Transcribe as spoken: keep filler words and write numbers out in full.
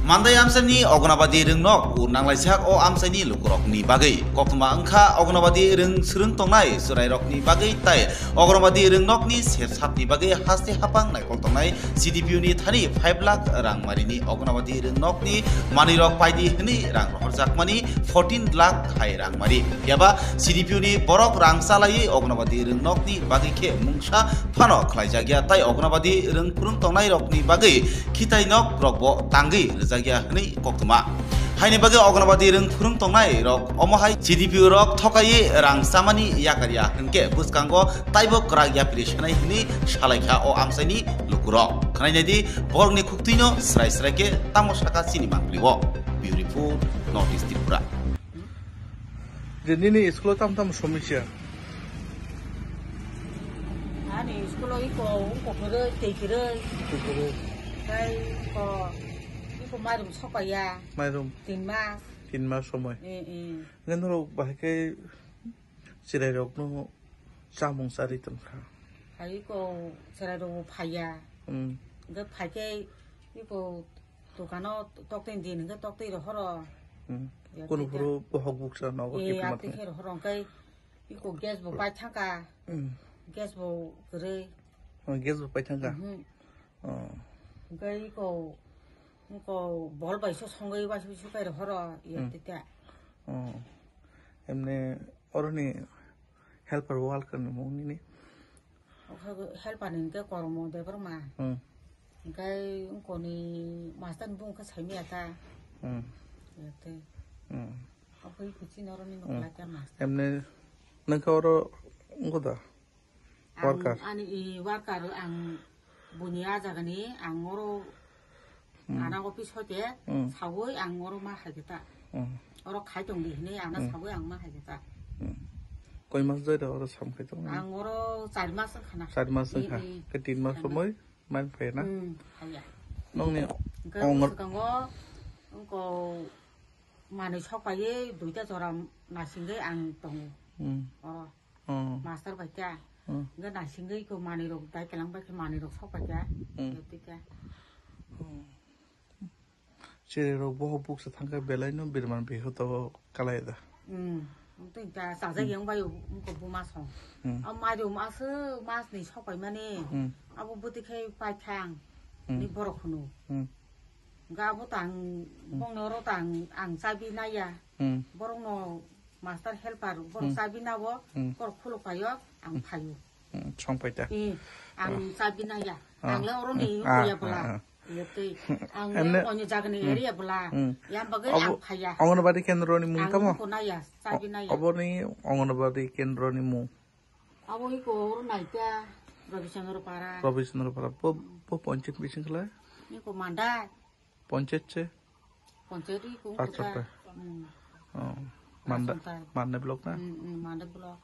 Mandai amchaini Ogonabadi rwngnok ur nanglaijak o amchaini lukurokni bagwi. Koktwma wngkha Ogonabadi rwng swrwng tongnai chwrairokni bagwi tai Ogonabadi rwngnokni sersapni bagwi haste hapang naikol tongnai C D P O ni thani five lakh rangmarini Ogonabadi rwngnokni manwirok paidi hwnwi rang rohorjakmani fourteen lakh hai rangmari. Phiya ba C D P O ni borok rang chalaiwi Ogonabadi rwngnokni bagwi khe mungsa phano khlaijakya, tai Ogonabadi rwng phwrwng tongnairokni bagwi khitai nok rokbo tangwi rwjakya hwnwi koktwma. Haini bagwi Ogonabadi rwng phwrwng tongnai rok omo hai C D P O rok thokaiwi rang chamani yakarya hwnkhe bwskango taibo kwrak yapri sanai hwnwi salaikha o amchaini lukurok. Khwnainai di, borokni khuktwino srai srai khe tamo sakha chini mangpili o. Bureau Report, North East Tripura. Je nini school tam tam somosya? Ani school o iko, iko kwrwi, tei kwrwi. Tei kwrwi. Tei iko, iko mairum sokpaiya. Mairum? Tin mas. Tin mas somoi? Eh, eh. Ngen norok bahai khe chwrairokno chamung charwi tongkha. Hai iko chwrairokbo phaiya. Hmm. Hwnkhe phaikhe iko Dukano toktwi din hwnkhe toktwi rohoro. Hmm. Ya, kunu tei phuru bohok buksa nogo eh, khe atwi khe rohoro hwnkhe iko gas bo pai thangka. Hmm. Gas bo kwrwi. Oh, gas bo pai thangka? Mhm. Oh. Hwnkhe iko, iko bol bai so songwi waisa waisa kai rohoro, ya, hmm, tei ta. Oh. Emne oroni helper worker ni mung nini? Okhai helper ni hwnkhe Kormo Debbarma. Hmm. Hwnkhe wngkoni master ni bung khe saimaya ta. Hmm. Yate. Hmm. Okhai kuchi noroni hmm nukla kya master. Emne nangkhe oro wngkho da? Ang worker. Ani i worker ang buini a jagani ang oro hmm ana office hoite hmm sawi ang oro ma hai khe ta. Hmm. Oro khai tong di hinwi ana hmm sawi ang ma hai khe ta. Hmm. Koi mas jai da oro sam khai tong? Ang oro char mas wngkha na. Char mas wngkha. I, i. Ke tin mas somoi man phai na? Hmm, haya. Nongni hwnkhe ongor bwskango wngko manwi sok paiwi duita jora nasingwi ang tongo. Hmm. Oro. Hmm. Master bai kha. Hmm. Hwnkhe naisingwi iko manwi rok dai kelang bai khe manwi rok sok pai kha. Hmm. Tei kha. Hmm. Chwrai rok bohok buksa thangkhe belai no birman bihoto kalai da. Hmm. Tei kha chajak hmm yang bai wngkha buma song. Hmm. A mairum aswk mas ni sok pai mani. Hmm. Abo bwtwi khe pai thang. Hmm. Ni borok hwno. Hmm. Hwnkhe abo tang hmm bongni oro tang ang chabi naiya. Hmm. Borokno master helper borok hmm chabi nabo hmm borok khuluk paio ang hmm phaio. Hmm, song paita. Eh, ang ah chabi naiya. Ah. Ang le oro ni hmm ah, uya bwla. Ah, ah. Iya tei. Ang emne le onyo jaga ni hmm area bwla. Hmm. Yang bagwi abo ang phaiya. Anganwadi kendro ni mung ang tamo? Ko naiya, chabi naiya. Abo ni Anganwadi kendro ni mung. Abo iko oro naikha Rabi Chandra Para. Rabi Chandra Para. Po, hmm po ponchit bising khala? Iko Mandai. Ponchit che? Ponchit iko Rajchakra. Hmm. Oh. Manda, Rajchakra. Manda block na? Hmm, hmm, Manda block.